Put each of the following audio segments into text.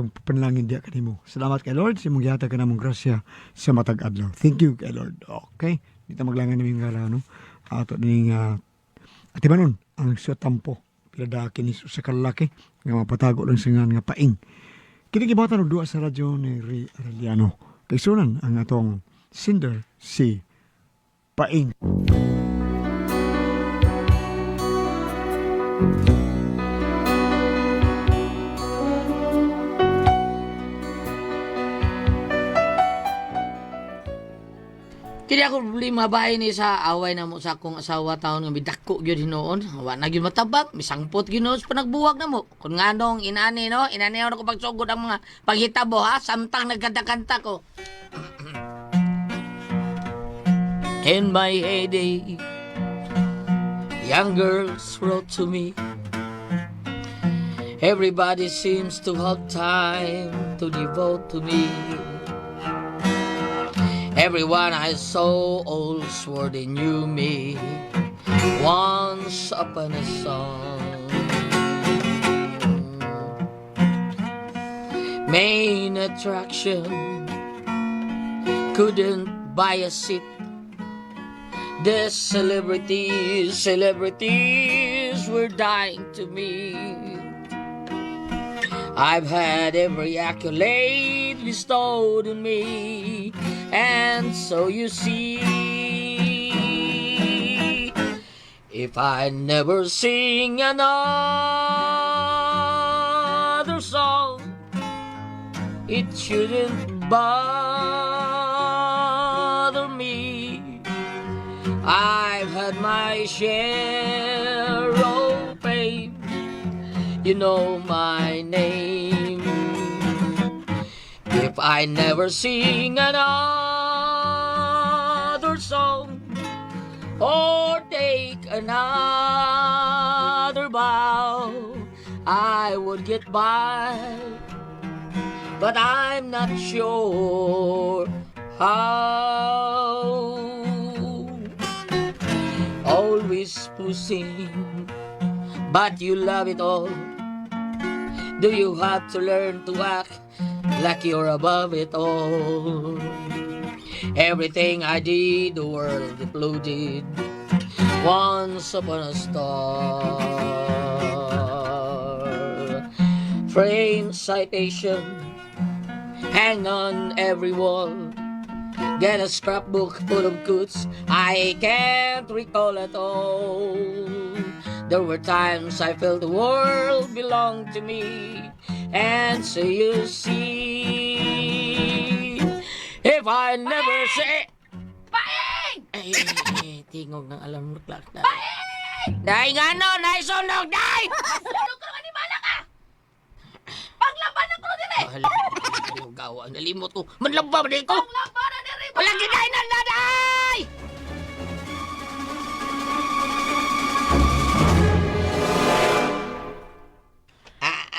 atong panalangin diya kanimo. Salamat kay Lord sa imong gihatag kanamong grasya sa matag adlaw. Thank you kay Lord. Okay. Di ta maglangan niming ngara no. Ato ning atimanon ang sa tampo. Pila da kini sa kalaki nga mapatago lang sa nga nga paing. Kini gibatan og duwa sa radyo ni Ray Arellano. Kaysunan ang atong sinder si Paing. Kini ako problema bahay ni sa away na mo sa akong asawa taon nga midako gyud hinuon. Wa na gyud matabang, misangpot gyud noon sa panagbuwag na mo. Kun nganong inani no, inani ako pagsugod ang mga paghitabo ha, samtang nagkanta-kanta ko. In my heyday, young girls wrote to me. Everybody seems to have time to devote to me. Everyone I saw all swore they knew me. Once upon a song. Main attraction couldn't buy a seat. The celebrities, celebrities were dying to meet. I've had every accolade bestowed on me, and so you see, if I never sing another song, it shouldn't bother me. I've had my share of pain. You know my name. If I never sing another song or take another bow, I would get by. But I'm not sure how. Always pushing, but you love it all. Do you have to learn to act like you're above it all? Everything I did, the world imploded. Once upon a star. Frame citation, hang on every wall. Get a scrapbook full of goods I can't recall at all. There were times I felt the world belonged to me. And so you see, if I never say. Paing! Ay, ay, tingog ng alarm clock. Paing! Day nga no, naisunog, day! Sunog ka naman ni ka! Paglaban na ko dire! Hala, gawa, nalimot ko. Manlaba ba ko? Paglaban na dire! Walang giday na naday!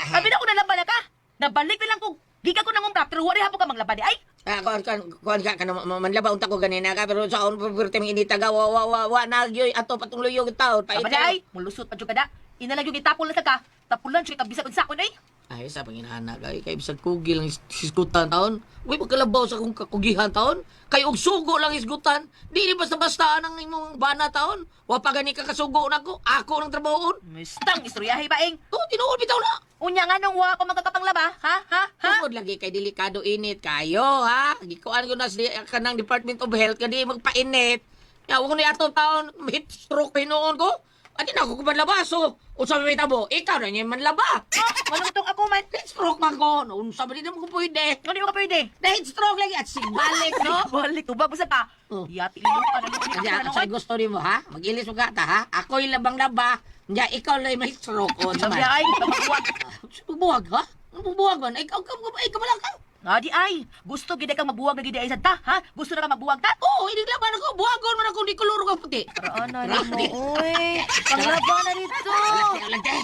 Abi na ko nalaban na ka! Nabalik na lang ko. Gikan ko nang umbra, pero wari hapon ka manglaban di ay! Ah, kuan kuan kuan ka kana manlaba unta ko ganina ka pero sa on perti ming inita ga wa wa wa wa na gyud ato patong luyo taon Aba di ay, mulusot pa jud ka da. Inalag yung itapol na sa ka. Tapulan siya kabisag unsa kon ay. Ay sa panginahana kay kay bisag kugi lang isgutan taon. Uy magkalabaw sa akong kakugihan taon. Kay og sugo lang isgutan. Di ni basta-basta ang imong bana taon. Wa pa gani ka kasugo nako. Ako nang trabahoon. Mistang istoryahe baeng. Oh, tinuod bitaw na. Unya nga nung wa pa magkakapanglaba, ha? Ha? Ha? Tungod lagi kay delikado init kayo ha. Gikuan ko na sa kanang Department of Health kadi magpainit. Ya wa ko ni atong taon heat stroke hinuon ko. Adi na ako kumanlaba so unsa may tabo? Ikaw na niya manlaba. Oh, manong tong ako man. Heat stroke man ko. No, unsa ba di mo ko pwede? Ano yung ka pwede? Na heat stroke lagi at sigbalik no. Balik, tubag mo sa ka. Oh. Yati lilo ka na Kaya ako na sa gusto nimo ha? Mag-ilis mo ka ta ha? Ako'y labang laba. Nya ikaw lang may stroke on Sabi man. ay, mabuwag. Buwag ha? Buwag man. Ikaw ka ikaw lang ka. Nga di ay, gusto gid kang magbuwag na gid ay sad ta, ha? Gusto na ka magbuwag ta? Oo, oh, laban ako. Buwagon man ako, di kolor ka puti. Paraan na nimo, oy. Panglaba na dito. Walang te.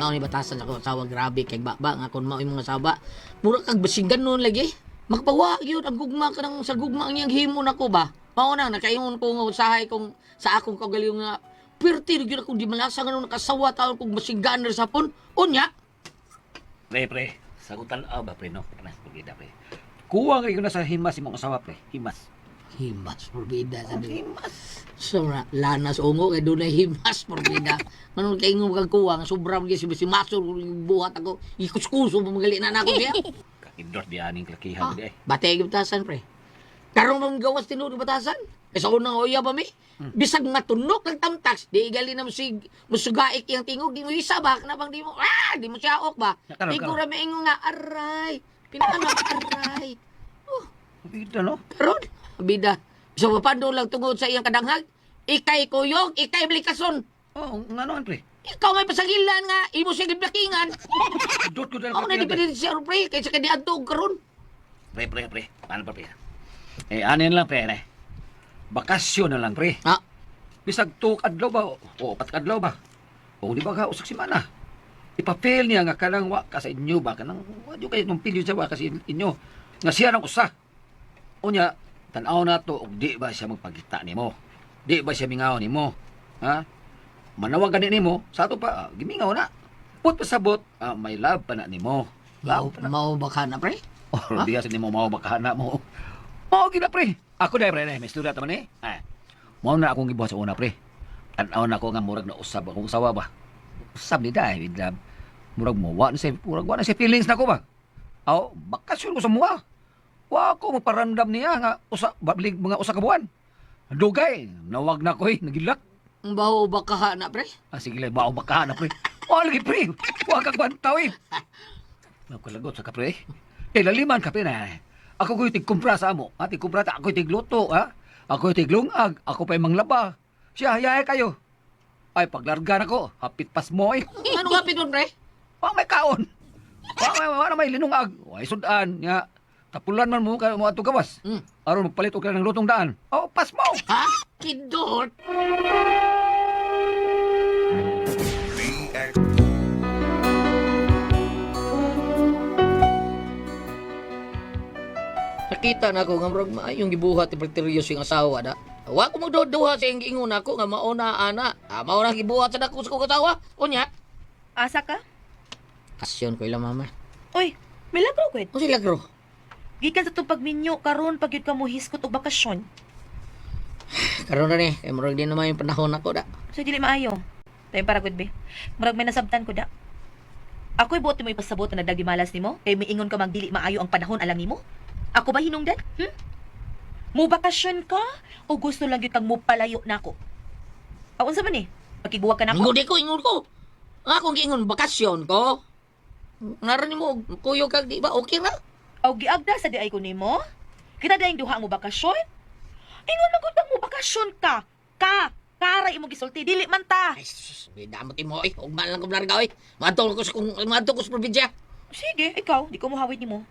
Mao ni batasan ako asawa grabe kay baba nga kon mao imong asawa. Mura kag basigan noon lagi. Magpawa gyud ang gugma ka nang sa gugma ang iyang himo nako ba. Mao na nakaingon ko nga usahay kung sa akong kaugalingon nga pirti gyud ako di malasa nga nakasawa taon kog masigaan ra sa hapon. Unya, Pre, pre, sagutan ba, pre, no? Panas, pagkita, pre. Kuwang rin ko na sa himas imong asawa, pre. Himas. Himas porbida sa di. Himas. Sobra lanas ungo kay dunay himas porbida. Nganong kay ingon kag kuwang sobra man gyud si masol buhat ako. Ikuskuso pa magali na nako siya. Kakindot di aning klakihan, di ay. Batay gyud batasan pre. Karon mong gawas tinuod batasan. Kay sa unang oya pa mi. Bisag matunok ang tamtax, di gali na musig musugaik iyang tingog, di mo isa ba kana bang di mo di mo siyaok ba. Karon, Di ko karon. ra maingon nga aray. Pinaano aray. Bida, no? Karon, bida. Sa mapando lang tungod sa iyang kadanghag, ikay kuyog, ikay blikason. Oo, oh, nga naman, pre. Ikaw may pasagilan nga, imo siya giblakingan. Dot ko dahil Ako na di pa din siya pre, kaysa kay diadto karon. Pre, pre, pre. Paano pa, pre? Eh, ano yan lang, pre, eh. Bakasyon na lang, pre. Ah, Bisag tuok adlaw ba? O, upat ka adlaw ba? O, di ba ka, usak simana. Ipa-fail niya nga kanang wa ka sa inyo ba? Kanang, wa di kayo nung pilyo siya ba kasi inyo. Nga siya ng usa. Unya, tanaw na to, og di ba siya magpagita nimo? Di ba siya mingaw nimo? Ha? Manawag gani nimo, sa ato pa, gimingaw na. Put pasabot, may love pa na nimo. mao, Love pa na. mao ba ka na pre? Or diya sa nimo mao makahana mo. Mao gina pre. Ako dai pre, may istorya ta man eh. Ah. Mao na akong gibuhat sa una pre. Tan-aw na ako nga murag na usab akong usawa ba. Usab ni dai, with murag mo wa na sa murag wa na sa feelings nako ba. Aw, bakasyon ko sa mua. Wa ko magparamdam niya nga usa bablig mga usa ka buwan. Dugay, nawag na ko eh, nagilak. Mao ba ka na pre? Ah, sige lang, mao makahana pre. Wa lagi pre. Wa ka kwantaw eh. Nagkalagot sa kapre. Eh, laliman kape na. Ako ko'y tigkumpra sa amo. Ha? Tigkumpra ta. Ako'y tigluto. Ha? Ako'y tiglungag. Ako pa'y manglaba. Siya, hayahay kayo. Ay, paglarga na ko. Hapit pas mo eh. Ano nga piton pre? Wa may kaon. Wa may linungag. Wa sudan. Nga, tapulan man mo kayo mo ato gawas. Aron magpalit og ng lutong daan. Oh, pas mo. Ha? Kidot. Nakita na ako nga murag maayong gibuhat ni Preterius yung asawa da. Wa ko magduha sa iyang giingon ako nga mao na ana. Ah, mao na gibuhat sa dako sa kong asawa. Unya. Asa ka? Kasyon ko ilang mama. Uy, milagro gud. Unsa lagro? Gikan sa itong pagminyo karon pag yun ka mo hiskot og bakasyon. Karon na ni, kay murag di naman yung panahon nako da. So dili maayo. Tayo para gud be. Murag may nasabtan ko da. Ako'y buot mo ipasabot na nagdagimalas nimo kay miingon ka magdili maayo ang panahon alam nimo. Ako ba hinungdan? Hmm? Mo bakasyon ka o gusto lang gyud kang mopalayo nako? Aw unsa man ni? Makigbuwag ka nako? Ingon di ko, ingon ko. Ang akong giingon bakasyon ko. Naran nimo kuyog kag di ba okay ra? Aw giagda sa diay ko nimo? Kita dayang duha mo bakasyon? Ingon man gud mo bakasyon ka. Ka, kara imo gisulti dili man ta. Ay, sus, damot mo oy. Ugma lang ko larga oy. Madto ko sa kung madto ko sa probinsya. Sige, ikaw, di ko muhawid nimo.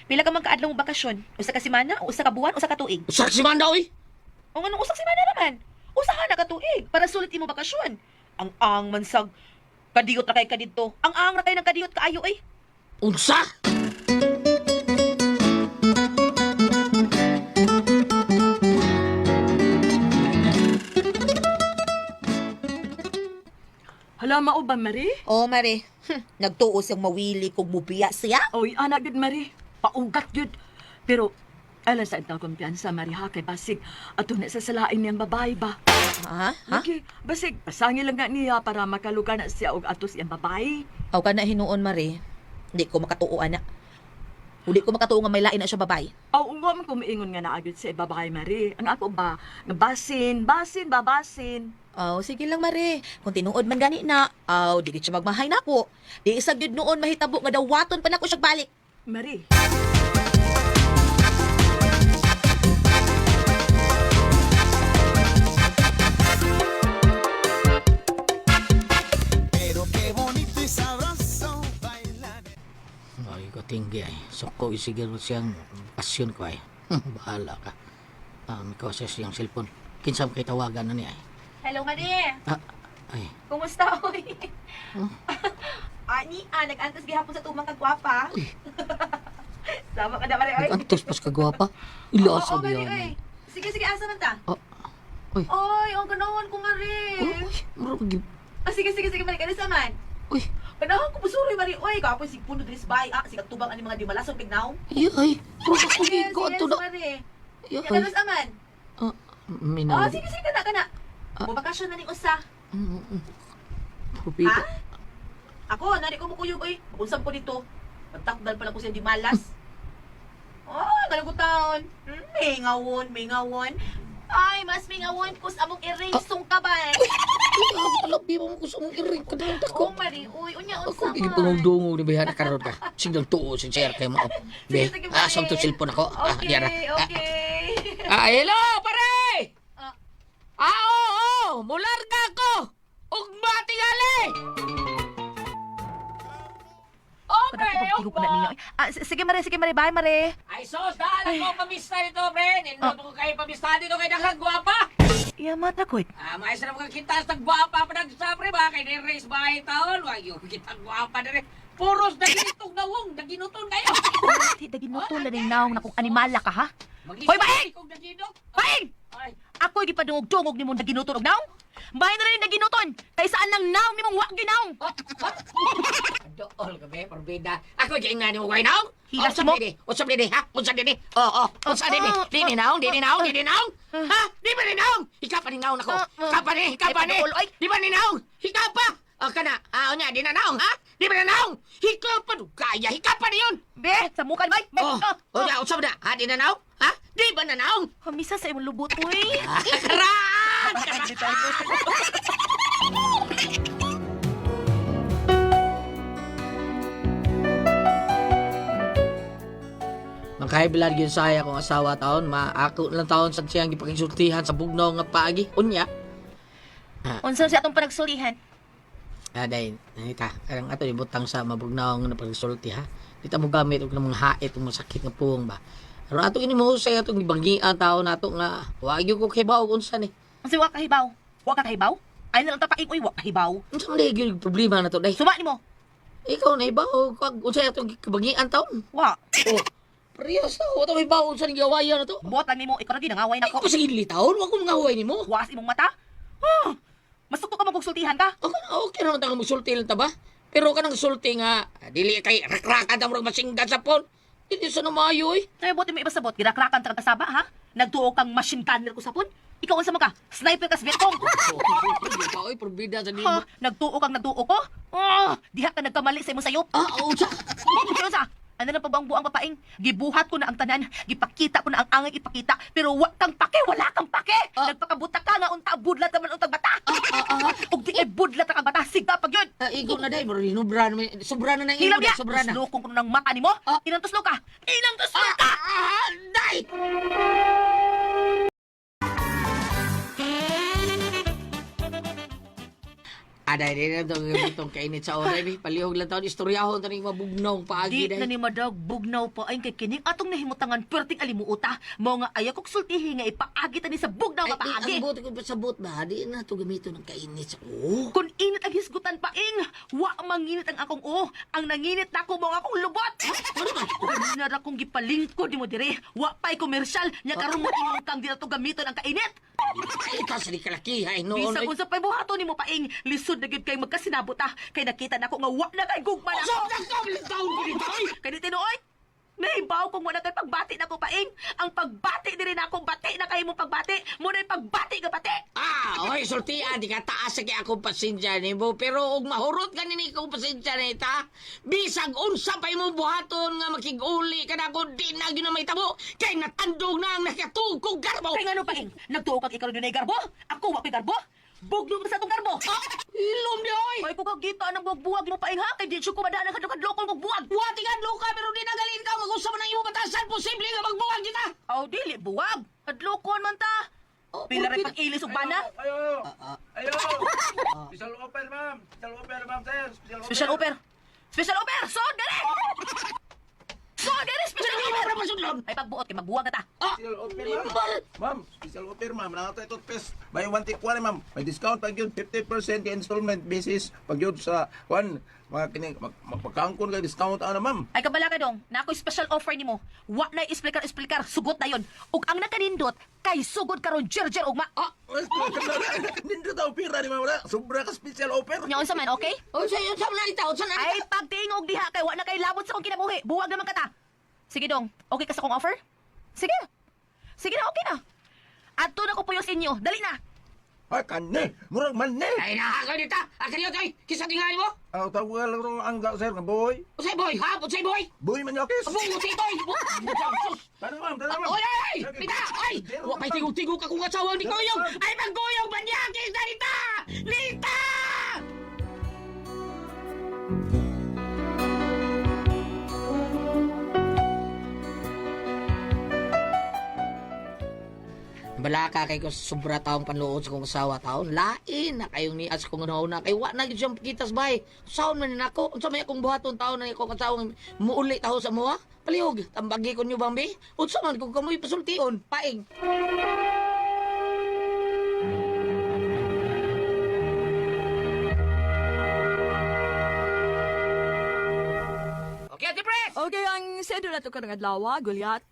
Pila ka man kaadlaw mo bakasyon? Usa ka semana, usa ka buwan, usa ka tuig. Usa ka semana oy. O nganong usa ka semana naman? Usa ka na ka tuig para sulit imo bakasyon. Ang ang mansag kadiyot ra kay ka didto. Ang ang ra kay ng kadiyot kaayo ay. Unsa? Hala, mao ba, Marie? Oh, Mare. Nagtuo siyang mawili kung mubiya siya. Oy, anak gud, Marie. Paugat gud. Pero, alam sa intang kumpiyansa, Marie, ha? Kay basig, ato na sa salain niyang babae ba? Ha? Ha? Lagi, basig, pasangil lang na niya para makalugar na siya og ato siyang babae. Aw ka na hinuon, Mare. Hindi ko makatuo, ana. Hindi ko makatuo nga may lain na siya babae. Aw, ungo man kumiingon nga naagid sa babae, Marie. Ang ako ba, nga basin, basin ba, basin. Aw, sige lang, Mare. Kung tinuod man gani na, aw, di gid siya magmahay nako. Di isa gyud noon mahitabo nga dawaton pa nako siya balik. Marie, Ay, ko tinggi ay. Suko isigil mo siyang pasyon ko ay. Bahala ka. Ikaw sa siyang cellphone. Kinsam kay tawagan na niya ay. Hello, Mare. Ah, ay. Kumusta oy? Ani, nag-antos gihapon sa tumang kagwapa. Sama ka na, Mare, oy. Nag-antos pas kagwapa. Ila Oo, sa Mare, biyan. oy. Sige, sige, asa man ta? Oh, uy. Oy, ang ganahan ko, Mari. Uy, murag Ah, sige, sige, sige, Mari. Kanisa man. Uy, Ganahan ko busuroy, Mari. Oy, kapoy sig puno diri sa bahay. Ah, sige tubang ani mga dimalasong pignaw. ay, ay. Murag ako Yes, gigo yes, ato na. Mari. Ay, Ya, ay. kanus aman. Ah, minaw. Oh, sige, sige, kana, kana. Ah. Mabakasyon na ning usa. Pupita. Ha? Ako, nari ko mukuyog, oy. Magunsam ko dito. Magtakdal pala ko siya di malas. Oh, kalagutan. Mingawon, mingawon. Ay, mas mingawon kus among iring sungkaban. Uy, ah, alabi mo ko sa mong iring ka dahil Oh, ko. Mari, uy, unya Ako unsa man. gipangungdungog ni Bayana karon ka. Signal tuo si Sir kay mo. Be, Sige, sige, ah, sa Mari. to cellphone ako. Ah, Okay, yara. Ah, okay. Ah, hello, pare! Ah. Ah, oo, oo, mularga ko! Ugma tingali! Kada ko pagtigok na ninyo. Ah, sige, Mari, sige, Mari. Bye, Mari. Ay, sos, dahil ako pamista dito, pre. Nindot ko kayo pamista dito kay daghang gwapa. Yamat na, kuit. Ah, maayos na mga kita sa gwapa pa nagsa, pre. Ba, kay ni race bahay taon. Wag yung kita gwapa na rin. Puros naginitong nawong, naginuton kayo. Di, daginuto na ning naong na kung animala ka, ha? Mag-isip Hoy, baeng! kong naginok. Baeng! Ay, Ako'y gipadungog-dungog nimo naginuton og naong. Bahay na rin naginuton. Kay saan nang naong nimong wa ginaong. Dool ka be, porbida. Ako giing na nimo kay naong. Hilas mo. Usap dini, ha? Usap dini. Oo, oh, usap dini. Ah, Dini naong, dini naong, dini naong. Ha? Di ba ni naong? Ikaw pa ni naong ako. Ah, ah. Ikaw pa ni, ikaw pa Ay, ni. paduol, oy. Di ba ni naong? Ikaw pa. O kana, ah, unya, di na naong, ha? Di ba na naong? Ikaw pa, kaya, ikaw pa niyon. Be, sa muka bay. Bay. Oh, Ah, unya, usap na. Ha, di na naong? Ha? Di ba na naong? Hamisa sa imong lubot, uy. Ah, Karaan! Mangkahiblan gyud saya kung asawa taon, maako lang taon sa siyang gipakisultihan sa bugnaw nga paagi. Unya. Unsa sa atong panagsulihan? Ah, dahil, nanita, karang ato ibutang sa mabugnaw nga napagsulti ha. Di ta mo gamit og ng mga hait og masakit nga puwang ba. Aron ato ini mahusay atong gibangian tao nato nga wa gyud ko kibaw og unsa ni. Unsa wa kahibaw? Wa ka kahibaw? Ay na lang tapaing uy, wa kahibaw. Unsa man gyud problema na to day? Suma nimo. Ikaw na ibaw kag unsa atong gibangian taon? Wa. Oh, parehas na. Wa ta may baon sa giawayan na to. Buot lang nimo, ikaw ra ginangaway Ay, nako. ko sige litaon, wa ko mga huway nimo. Wa sa imong mata. Ah, masukto ka magsultihan ka. Okay, okay naman ta nga magsulti lang ta ba? Pero kanang sulti nga, ah, dili kay rakrakan ta murag masinggan sa phone. Dili sa namayo eh. Kaya buot mo ipasabot, girakrakan ta kag kasaba ha? Nagtuo kang machine gunner ko sapon. Ikaw unsa man ka? Sniper ka sa Vietcong. Oy, porbida sa nimo. Ha? Nagtuo kang nagtuo ko? Ah, diha ka nagkamali sa imong sayop. Ah, unsa? Ano sa? Ano lang pa ba ang buang papaing? Gibuhat ko na ang tanan, gipakita ko na ang angay ipakita, pero wa kang pake, wala kang pake. Ah. Nagpakabuta ka nga unta budlat naman untag bata. Ug di ay budlat ang bata, sigda pag yun. Ah, ikaw na day, murag hinubra na may- sobra na na imo, Hilam day, niya. sobra na. Tuslokon ko ng mata nimo. Ah. Inang tuslo ka. Inang tuslo ka. Ah, day! Aday, di na itong itong kainit sa oray. Bi. Palihog lang taon, istoryahon taning mabugnaw paagi Di day. na ni madag bugnaw pa ay kay kining atong nahimutangan perting alimuota mao nga ayaw kog sultihi nga ipaagi ta ni sa bugnaw nga Ay, di, paagi. ang buti ko pa sa bot ba? Di na ito gamiton ng kainit sa oo. Kung init ang hisgutan paing, wa manginit ang akong o. Ang nanginit na ako mo ang akong lubot. Ano man? Nara kong gipalingkod nimo dire, wa pa'y komersyal nya karon mo ingon kang di na to gamiton ang kainit. Ay, ikaw sa di kalakihay noon. Bisag unsa pa'y buhaton nimo paing, lisod na gyud kay magkasinabot ah. Kay nakita nako nga wa na kay gugma Sa nako. nagkabling taon ko dito, ay! Kay di tinuoy. Nahibaw kung wala kay pagbati nako paing. Ang pagbati diri nako bati na kay imong pagbati. Mo na pagbati nga bati. Ah, oy, sultian, di ka taas sa kay akong pasensya nimo. Pero og mahurot ka nini akong pasensya nita, bisag unsa pa imong buhaton nga makig-uli ka na ako, di na gyud na may tabo. Kay natandog na ang nakatuog kong garbo. Kay ngano paing, nagtuo kag ikaw dunay garbo? Ako wa ko'y garbo. Bugno ka sa atong garbo. Ah, ilom di oy! Ay ko kagita ng buwag-buwag mo paing ha kay di siya kumadaan ang kadlokon kog buwag. Wati ka luka pero di nagalin ka mag-usap ng imong batasan posible nga magbuwag kita. Aw dili buwag. Kadlokon man ta. Oh, Pila rin pag-ilis ug bana. Ayo! Ayo! Special offer, ma'am! Special offer, ma'am, sir! Special offer. Special offer. Sod dali. Sod. Buwag na special offer. Ay pagbuot kay magbuwag na ta. Special offer, ma'am. Ma'am, special offer, ma'am. Nakatay toothpaste. Buy one take one, ma'am. May discount pag yun. 50% kay installment basis. Pag yun sa one, mga kining, magpagkangkon kay discount ana, ma'am. Ay kabala ka dong, na ako'y special offer nimo. Wa na isplikar-isplikar, sugot na yon. Ug ang nakanindot kay sugod karon jerjer ug ma. Ah, Nindot daw pira ni ma'am. Wala. Sobra ka special offer. Nya unsa man, okay? Unsa unsa man ita? Unsa na Ay pagtingog diha kay wa na kay labot sa akong kinabuhi. Buwag naman kata. Sige dong, okay ka sa akong offer? Sige. Sige na, okay na. Adto na ko puyo sa inyo. Dali na. Ay, kani. Murag man ni. Ay nahagaw nita. Akin yun ay. Kisa tingali mo? Ang tawag lang ang ga, sir, nga boy. Unsay boy? Ha? Unsay boy? Boy man yakis. Abo, unsay boy? Tara, ma'am. Tara, ma'am. Oy, ay! Nita! Ay! Wa pa'y tingog-tingog akong asawa ni Kuyong! Ay, magkuyong! Manyakis na nita! Nita! Balaka kay ko sobra taong panluod sa kong asawa taon. Lain na kayong nias kong una kay wa na gyud siyang kitas bay. Saon man nako unsa may akong buhaton taon na akong asawa muuli taho sa moa. Palihog tambagi ko niyo bambi. Unsa man kung kamoy pasultion paing. Okay, Ate Pres! Okay, ang sender na to karong adlaw, Gulyat.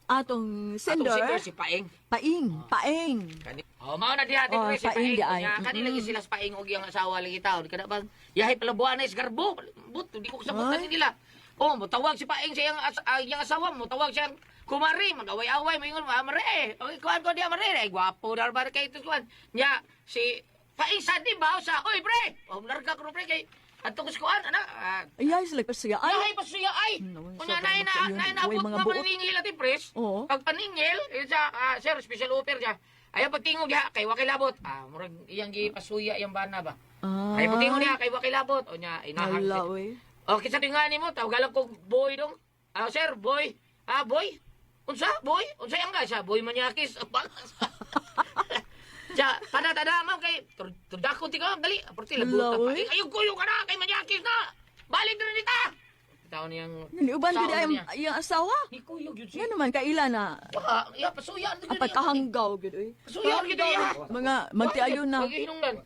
Atong sender, Atong sender si Paing. Paing, Paing. Kani. Oh, mao na diha Ate Oh, Pres si Paing Paing. di ay. Nya kani lagi sila sa Paing og iyang asawa lagi taon. Kada bang yahay palabuan na isgarbo. But di ko kasabutan Ay. nila. Oh, motawag si Paing sa iyang iyang asawa, motawag siyang kumari, mag-away-away, moingon, ah, mare. Okay, kuan ko diha mare, ay gwapo dar ba kay ito kuan. Nya si Paing sa di ba sa, oy pre. Oh, larga ko pre kay adto ko sa kuan ana. Ah, Ay, sila pa siya. Ay, Ay, pasuya ay. No, Unya sobrang na na makayon. na Uy, naabot mga na buot. paningil ati pres. Oo. Pag paningil, eh, sa sir special offer siya. Ayaw pagtingog diha kay wa kay labot. Ah, murag iyang gipasuya iyang bana ba. Ah. Ay pagtingog diha kay wa kay labot. Unya inahang. Hala, oy. Oh, kinsa tingani mo tawagan ko boy dong. Ah, sir, boy. Ah, boy. Unsa, boy? Unsa yang ka siya? Boy manyakis. Siya, tada tada ma'am kay tudakon ti ka ma'am dali. Aparte Hala, labot na pa. oy. Ayaw kuyo ka na kay manyakis na. Balik na nita. Taon niyang Niuban gid Saon ay niya. iyang asawa. Ni kuyo gyud siya. Nga naman kaila na Wa, ya pasuya gyud. apat kahanggaw gid oy. Pasuya gyud iya. Mga magtiayon na. Paghihinungdan.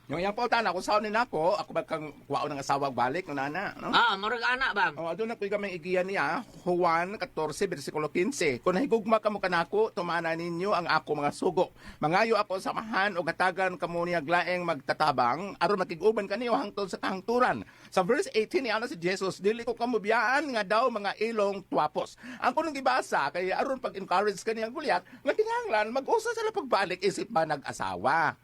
Yung iyang pautan, ako sa ni nako, ako ba kang kuwaon ng asawa balik, no nana, no? Ah, murag ana ba? Oh, aduna ko'y kaming igiyan niya, Juan 14, versikulo 15. Kung nahigugma kamo kanako, tumana ninyo ang ako mga sugo. Mangayo ako samahan o gatagan kamo niya glaeng magtatabang, aron makig-uban kaniyo hangtod sa kahangturan. Sa verse 18 niya si Jesus, dili ko kamo biyaan nga daw mga ilong tuwapos. Ang kunong gibasa kay aron pag-encourage kaniya Gulyat, nga kinahanglan mag-usa sila pagbalik isip ba nag-asawa.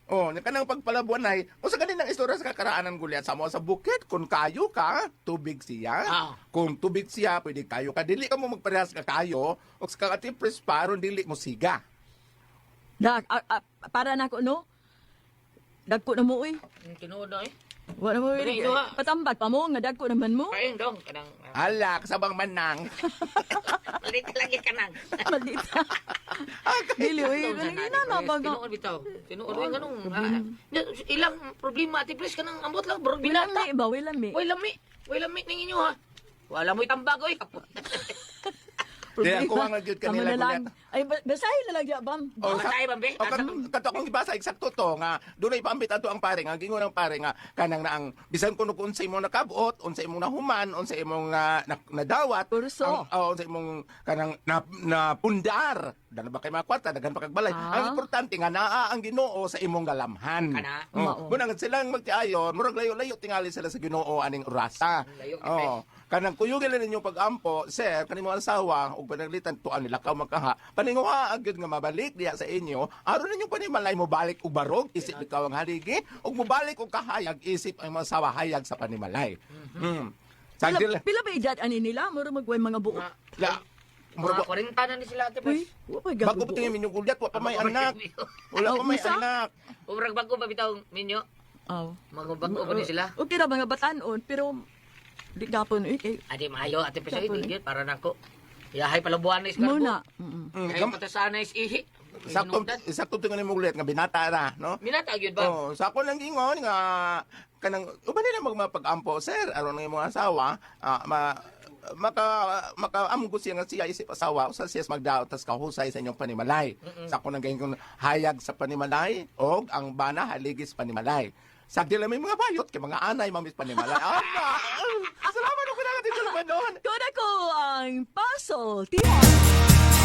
Oh, nya kanang pagpalabuan ay, usa kaninang istorya sa kakaraanan Gulyat sa mo sa bukid kung kayo ka, tubig siya. Ah. Kung tubig siya, pwede kayo ka dili ka mo magparehas ka kayo og sa katipres pa aron dili mo siga. Dak, para na ako no. Dagko na mo oy. Tinuod na eh. Wala mo Dali, oy. duha. Patambag pa mo nga dagko naman mo. Paing dong kanang Ala, kasabang manang. Maliit lagi kanang. Maldita. Dili oy, kanang ina na ba nga. Tinuod bitaw. Tinuod oy nganong ilang problema ati please kanang ambot lang bro Wilam binata. mi ba, wilam mi. Way lami. Way lami ning inyo ha. Wala mo'y tambag oy. Di, ako ang nagyud Tama kanila, na lang. Gulyat. Ay, basahin na lang diya, bam. Oh, Basahin, Bambi. O, kato akong gibasa, eksakto to, nga, doon ay paambit ato ang pare, nga, gingon ang pare, nga, kanang na ang, bisan kuno kung unsay imong nakabot, unsay imong nahuman, unsay imong nadawat, Kurso. ang, oh, unsay imong kanang na, napundar, dana ba kay mga kwarta, daghan pa kag balay. Ah. Ang importante nga, naa ang Ginoo sa imong galamhan. Kana. Oh, Mao. muna nga silang magtiayon, murag layo-layo tingali sila sa Ginoo aning orasa. Layo, Oh, kanang kuyugin lang ninyo pag-ampo, sir, kanimo asawa ug panaglitan tuan nila ka makaha. Paninguha gyud nga mabalik diya sa inyo. Aron ninyo panimalay mo balik og barog isip ikaw ang haligi ug mobalik og kahayag isip ang mga asawa hayag sa panimalay. Pila, Sagdil pila ba edad ani nila? Mura magway mga buo. la Mga murag 40 na ni sila ate Uy, please. wa pa bago pa tingin minyo gulyat wa pa may anak. Wala pa may Oh, unsa? anak. Murag bago pa bitaw minyo. Aw. Mga bago pa ni sila. Okay ra mga batanon pero di gapon eh kay Adi maayo ate please ay Dapat, eh. di gyud para nako. Yahay palabuan na isgarbo. muna. Mm. Ay patasana is ihi. Sakto sakto tingin mo gulyat nga binata ra, no? Minata gyud ba? Oh, sa ako lang gingon nga kanang uban nila magmapag-ampo sir aron ang imong asawa ma maka makaamgo siya nga siya isip asawa usa siya sa magdaot tas kahusay sa inyong panimalay. Sa ako nang gayon hayag sa panimalay og ang bana haligis panimalay. Sa dila may mga bayot kay mga anay mamis panimalay. Ama! Salamat ko na natin sa noon. Kuna ko ang puzzle, tiyan.